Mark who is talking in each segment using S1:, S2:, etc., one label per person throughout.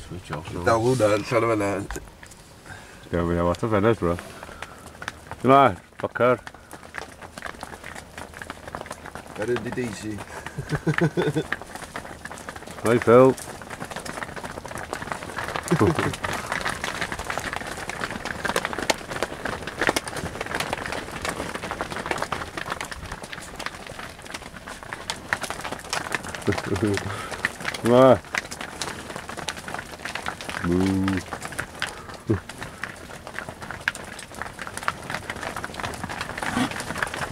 S1: Switch off.
S2: Dal hwnna allan o fan'na.
S1: Ie, mae'n lot o ffenest, bro. Dyma, fucker.
S2: Ar un di Daisy.
S1: Hi, Phil. Come on. Moo.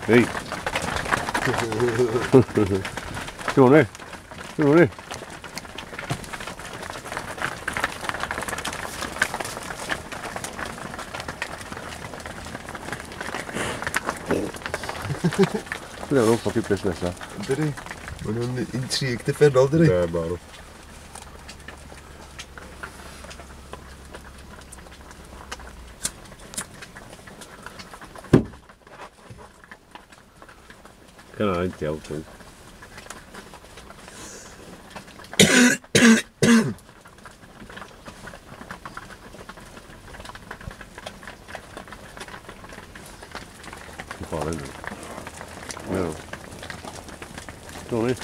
S1: Hey. Come on, eh? Come on, eh? Dwi'n meddwl fucking busnes na.
S2: Ynddi? Maen nhw'n intrigue differnol, dydi?
S1: Ie, maen nhw. Can I deal to? No. Don't it?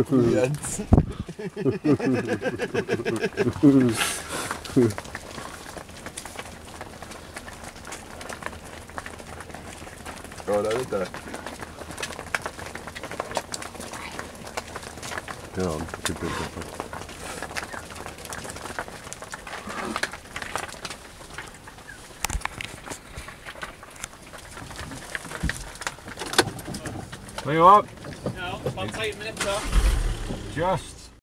S2: Brilliant. O, na dda.
S1: Go on, good bit. There you are.
S3: No, about 5 minutes off.
S1: Just.